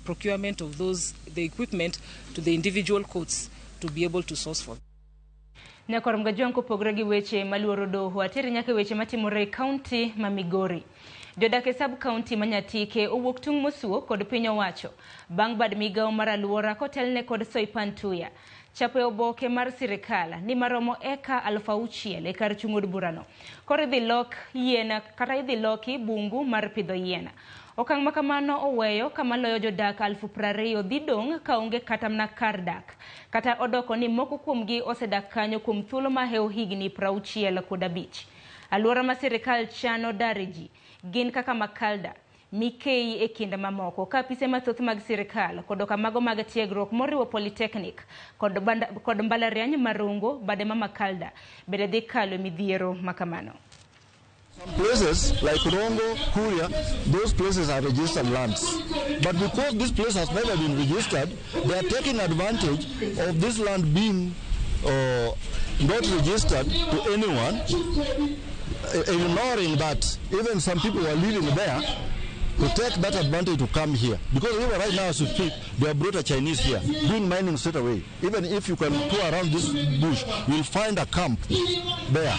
procurement of those the equipment to the individual courts to be able to source for. Nyakwar Mgajwang' kopogore gi weche maluoro doho ateri nyaka weche matimore e kaunti ma Migori. Jodak e sub kaunti ma Nyatike owuok tung' mosuo kod piny owacho bang' bad migawo mar aluora kotelne kod Soipan Tuya chapo e oboke mar sirikal ni maromo eka 6,000 e kar chung' od burano. Koro idhi lok yien kata idhi loki bungu mar pidho yien. Okang' ma kamano oweyo kama loyo jodak 20,000 dhi dong' kaonge kata mana kar dak. Kata odoko ni moko kuomgi osedak kanyo kuom thuolo mahewo higni 65. Aluora ma sirikal chano dare ji gin kaka Makalda, Mikei e kind mamoko ka apise mathoth mag sirikal kodoka mago mag tiegruok moriwo Polytechnic kod mbalariany ma Rongo bade ma Makalda bende dhi kalo e midhiero makamano. Some places like Rongo, Kuria, those places are registered lands. But because this place has never been registered, they are taking advantage of this land being not registered to anyone, ignoring that even some people who are living there to take that advantage to come here. Because even right now as we speak, they have brought a Chinese here, doing mining straight away. Even if you can tour around this bush, you'll find a camp there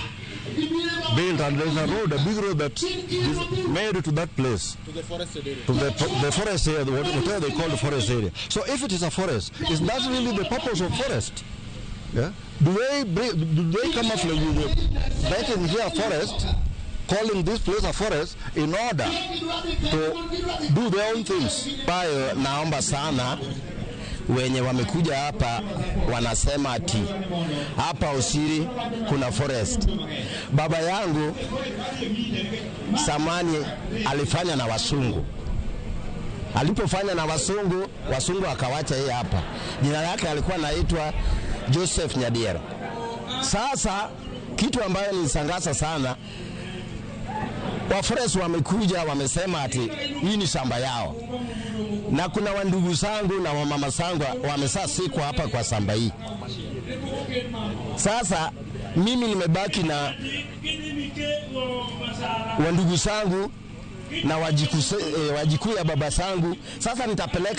built, and there's a road, a big road that is made to that place. To the forest area. To the forest area, whatever they call the forest area. So if it is a forest, is that really the purpose of forest? Yeah? Do they come up with making here forest, calling this place a forest in order to do their own things? Bayo, naomba sana wenye wamekuja hapa wanasema ati hapa Osiri kuna forest. Baba yangu samani alifanya na wasungu. Alipofanya na wasungu, wasungu akawacha yeye hapa. Jina lake alikuwa anaitwa Joseph Nyadiero. Sasa kitu ambayo nilishangaza sana, wa forest wamekuja wamesema ati hii ni shamba yao. Na kuna wandugu zangu na wamama zangu wamesasikwa hapa kwa shamba hii. Sasa mimi nimebaki na wandugu zangu na wajikuu ya baba zangu. Sasa nitapeleka